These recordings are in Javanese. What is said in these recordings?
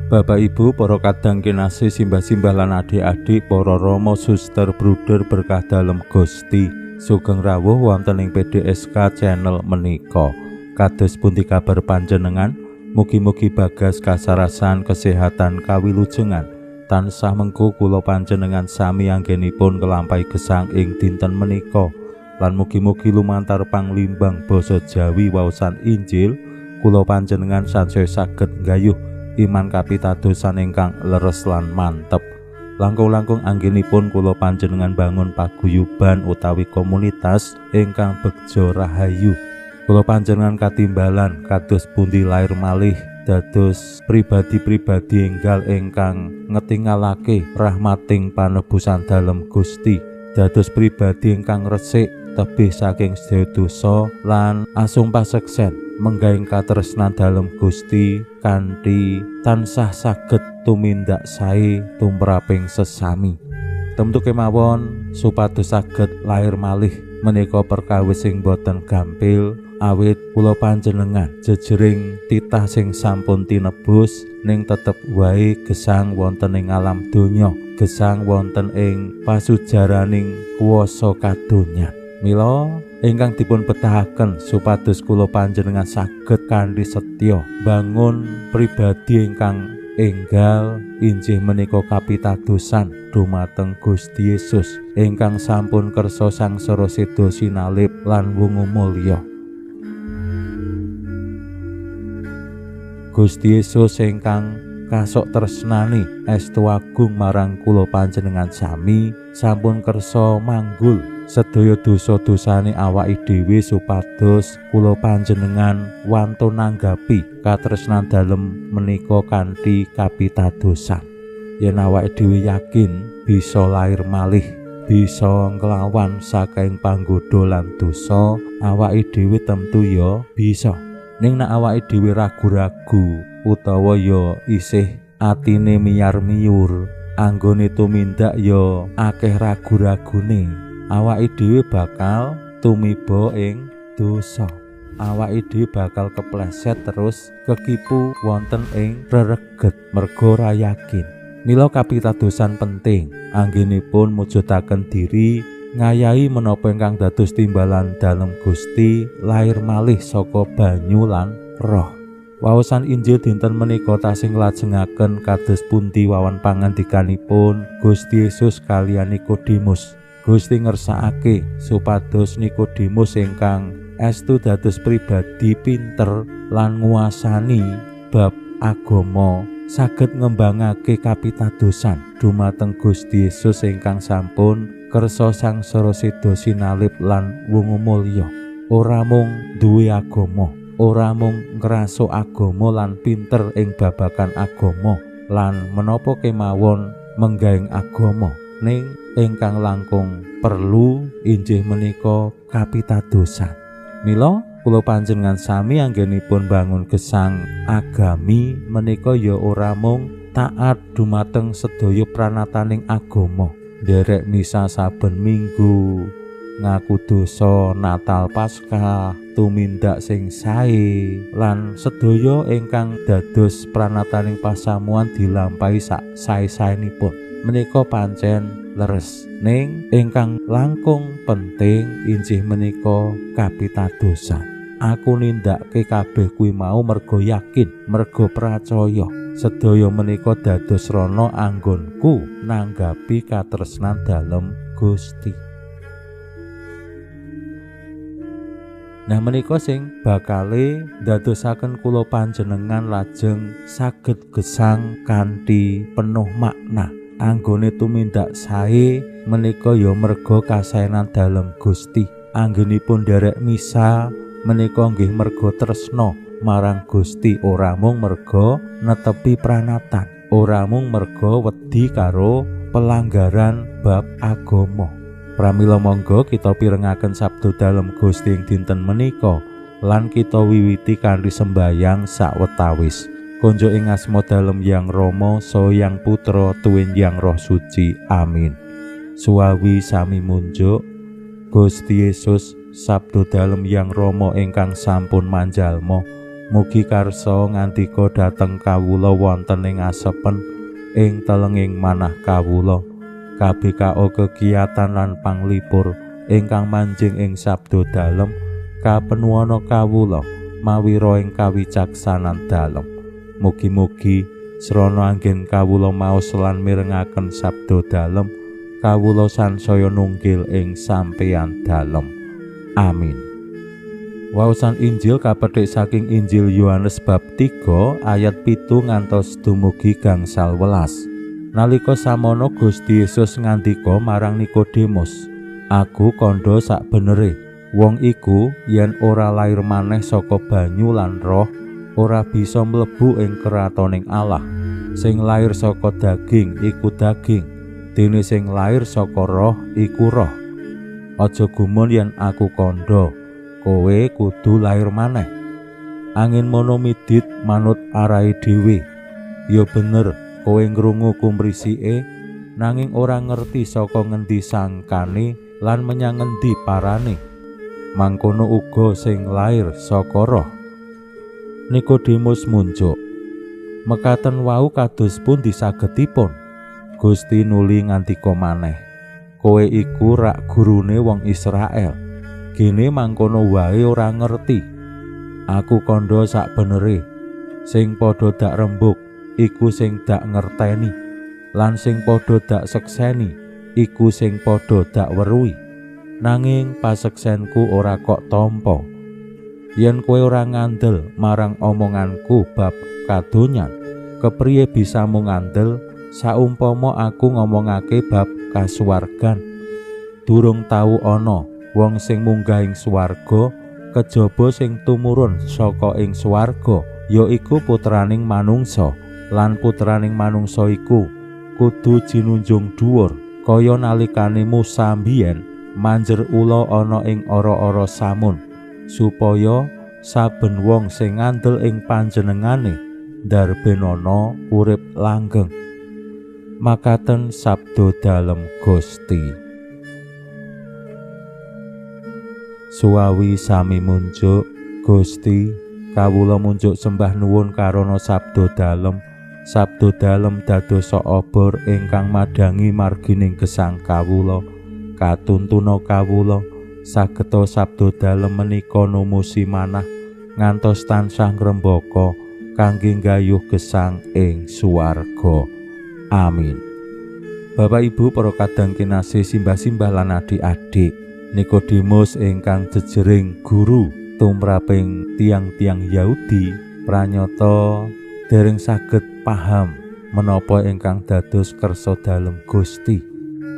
Bapak Ibu, para kadang kinasih, simbah-simbah lan adik-adik, para rama, suster, bruder berkah dalem Gusti, sugeng rawuh wonten ing PDSK channel menika. Kados pundi kabar panjenengan? Mugi-mugi bagas kasarasan kesehatan kawilujengan. Tansah mengko kula panjenengan sami anggenipun kelampahi gesang ing dinten menika. Lan mugi-mugi lumantar panglimbang basa Jawi waosan Injil kula panjenengan sansaya saged nggayuh iman kapitadosan ingkang leres lan mantep. Langkung-langkung anggenipun kula panjenengan bangun paguyuban utawi komunitas ingkang begja rahayu. Kula panjenengan katimbalan kados pundi lair malih dados pribadi-pribadi enggal ingkang ngetingalake rahmating panebusan dalem Gusti, dados pribadi ingkang resik tebih saking sedaya dosa lan asung paseksen menggaing katresnan dalem Gusti kanthi tansah saged tumindak sae tumraping sesami. Temtu kemawon supados saged lair malih menika perkawis sing boten gampil, awit kula panjenengan jejering titah sing sampun tinebus ning tetep wae gesang wonten ing alam donya, gesang wonten ing pasujaraning kuwasa kadonyan. Mila ingkang dipun betahaken supados kula panjenengan saged kanthi setya bangun pribadi ingkang enggal injih menika kapitadosan dumateng Gusti Yesus ingkang sampun kersa sangsara seda sinalib lan wungu mulya. Gusti Yesus ingkang kasok tresnani estu agung marang kula panjenengan sami sampun kersa manggul sedaya dosa-dosane awake dhewe supados kula panjenengan wantun nanggapi katresnan dalem menika kanthi kapitadosan. Yen awake dhewe yakin bisa lair malih, bisa nglawan saking panggoda lan dosa, awake dhewe tentu ya bisa. Ning nek awake dhewe ragu-ragu utawa ya isih atine miyar-miyur, anggone tumindak ya akeh ragu-ragune, awake dhewe bakal tumiba ing dosa. Awake dhewe bakal kepleset terus kekipu wonten ing rereget merga ora yakin. Mila kapitadosan penting anggenipun mujudaken diri ngayahi menapa ingkang dados timbalan dalem Gusti lair malih saka banyu lan roh. Waosan Injil dinten menika tasih nglajengaken kados pundi wawan pangandikanipun Gusti Yesus kaliyan Nikodemus. Gusti ngersakake supados Nikodemus ingkang estu dados pribadi pinter lan nguasani bab agama saged ngembangake kapitadosan dumateng Gusti Yesus ingkang sampun kersa sangsara seda sinalib lan wungu mulya. Ora mung duwe agama, ora mung ngrasuk agama lan pinter ing babagan agama lan menapa kemawon menggaing agama, ning ingkang langkung perlu injih menika kapitadosan. Mila kula panjenengan sami anggenipun bangun gesang agami menika ya ora mung taat dumateng sedaya pranataning agama, nderek misa saben minggu, ngaku dosa Natal Paskah, tumindak sing sae lan sedaya ingkang dados pranataning pasamuan dilampahi sak sae-saenipun. Menika pancen leres, ning ingkang langkung penting injih menika kapitadosan. Aku nindakake kabeh kuwi mau merga yakin, merga pracaya. Sedaya menika dados rana anggonku nanggapi katresnan dalem Gusti. Nah menika sing bakale ndadosaken kula panjenengan lajeng saged gesang kanthi penuh makna. Anggone tumindak sae menika ya merga kasaenan dalem Gusti. Anggenipun nderek misa menika nggih merga tresna marang Gusti, ora mung merga netepi pranatan, ora mung merga wedi karo pelanggaran bab agama. Pramila monggo kita pirengaken sabda dalem Gusti ing dinten menika lan kita wiwiti kanthi sembayang sawetawis. Konjuk ing asma dalem Yang Rama, saha Yang Putra, tuwin Yang Roh Suci. Amin. Suwawi sami munjuk Gusti Yesus, sabda dalem Yang Rama ingkang sampun manjalma, mugi karsa ngandika dhateng kawula wonten ing asepen ing telenging manah kawula. KBKO kegiatan lan panglipur ingkang manjing ing sabda dalem kapenuwana kawula mawira ing kawicaksanan dalem. Mugi-mugi srana anggen kawula maos lan mirengaken sabda dalem, kawula sansaya nunggil ing sampeyan dalem. Amin. Waosan Injil kapethik saking Injil Yohanes bab 3 ayat 7 ngantos dumugi 18. Nalika samono Gusti Yesus ngandika marang Nikodemus, "Aku kandha sakbenere, wong iku yen ora lair maneh saka banyu lan roh, ora bisa mlebu ing kratoning Allah. Sing lair saka daging iku daging, dene sing lair saka roh iku roh. Aja gumun yen aku kandha, kowe kudu lair maneh. Angin mono midit manut arahe dhewe. Ya bener, kowe ngrungu kumrisike, nanging ora ngerti saka ngendi sangkane lan menyang ngendi parane. Mangkono uga sing lair saka roh." Nikodemus munjuk, "Mekaten wau kados pundi sagetipun?" Gusti nuli ngandika maneh, "Kowe iku rak gurune wong Israel, gene mangkono wae ora ngerti. Aku kandha sakbenere, sing padha dak rembug iku sing dak ngerteni, lan sing padha dak sekseni iku sing padha dak weruhi. Nanging paseksenku ora kok tampa. Yen kowe ora ngandel marang omonganku bab kadonyan, kepriye bisamu ngandel saumpama aku ngomongake bab kasuwargan? Durung tau ana wong sing munggah ing swarga kejaba sing tumurun saka ing swarga, yaiku putraning manungsa. Lan putraning manungsa iku kudu jinunjung dhuwur kaya nalikane Musa mbiyen manjer ula ana ing ora-ora samun, supaya saben wong sing ngandel ing panjenengane darbenana urip langgeng." Makaten sabda dalem Gusti. Suwawi sami munjuk Gusti, kawula munjuk sembah nuwun karana sabda dalem. Sabda dalem dadosa obor ingkang madhangi margining gesang kawula, katuntuna kawula sageta sabda dalem menika numusi manah ngantos tansah ngrembaka kangge nggayuh gesang ing swarga. Amin. Bapak Ibu para kadang kinasih, simbah-simbah lan adik-adik, Nikodemus ingkang jejering guru tumraping tiang-tiang Yahudi pranyata dereng saged paham menapa ingkang dados kersa dalem Gusti.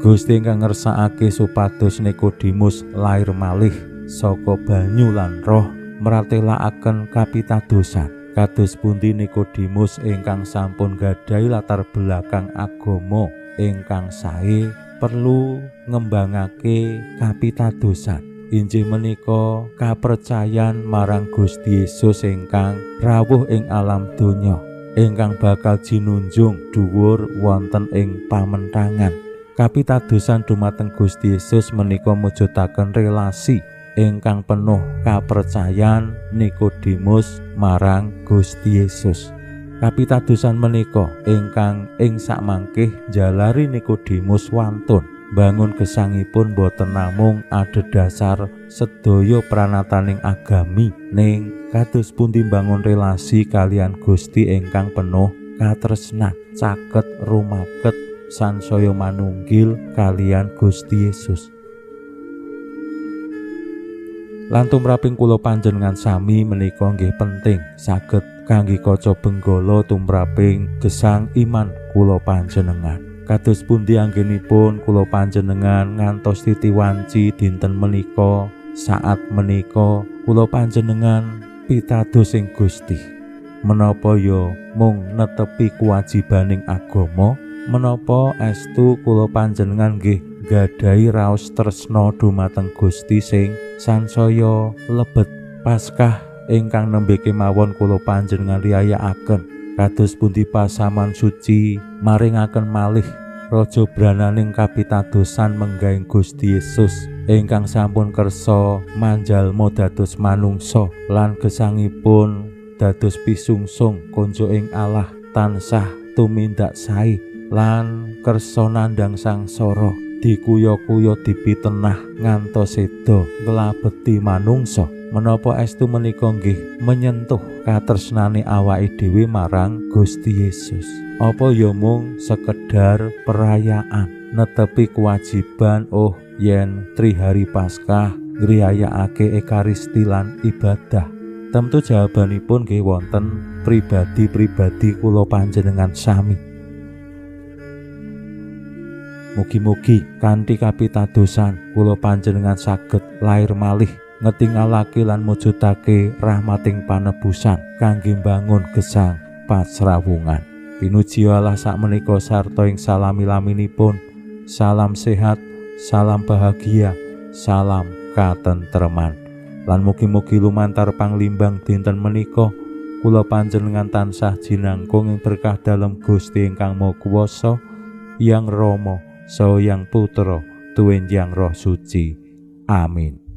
Gusti ingkang ngersakake supados Nikodemus lair malih saka banyu lan roh mratelakaken kapitadosan. Kados pundi Nikodemus ingkang sampun gadhahi latar belakang agama ingkang sae perlu ngembangake kapitadosan. Injih menika kapercayan marang Gusti Yesus ingkang rawuh ing alam donya, ingkang bakal jinunjung dhuwur wonten ing pamentangan. Kapitadosan dumateng Gusti Yesus menika mujudaken relasi ingkang penuh kapercayan Nikodemus marang Gusti Yesus. Kapitadosan menika ingkang ing sakmangkih jalari Nikodemus wantun bangun gesangipun boten namung adhedhasar sedaya pranataning agami, ning kados pundi bangun relasi kalian Gusti ingkang penuh katresnan, caket rumaket sansaya manunggil kalian Gusti Yesus. Lan tumraping kula panjenengan sami menika nggih penting saged kangge kaca benggala tumraping gesang iman kula panjenengan. Kados pundi anggenipun kula panjenengan ngantos titi wanci dinten menika, saat menika kula panjenengan pitados ing Gusti. Menapa ya mung netepi kewajibaning agama Menapa estu kula panjenengan nggih nggadahi raos tresna dumateng Gusti sing sansaya lebet? Paskah ingkang nembe kemawon kula panjenengan riyayakaken kados pundi pasaman suci maringaken malih raja brananing kapitadosan menggahing Gusti Yesus ingkang sampun kersa manjalma dados manungsa lan gesangipun dados pisungsung konjo ing Allah tansah tumindak sae lan kersa nandhang sangsara dikuya-kuya dipitenah ngantos seda nglabeti manungsa. Menapa estu menika nggih menyentuh katresnane awake dhewe marang Gusti Yesus? Apa ya mung sekedar perayaan netepi kewajiban, oh yen trihari Paskah ngriyayakake Ekaristi lan ibadah? Tentu jawabanipun nggih wonten pribadi-pribadi kula panjenengan sami. Mugi-mugi kanthi kapitadosan kula panjenengan saged lair malih ngetingalake lan mujudake rahmating panebusan kangge mbangun gesang pasrawungan. Pinuji Allah sakmenika sarta ing salami-laminipun. Salam sehat, salam bahagia, salam katentreman. Lan mugi-mugi lumantar panglimbang dinten menika kula panjenengan tansah jinangkung ing berkah dalem Gusti ingkang Maha Kuwasa, Yang Rama, Saha Yang Putra, tuwin Yang Roh Suci. Amin.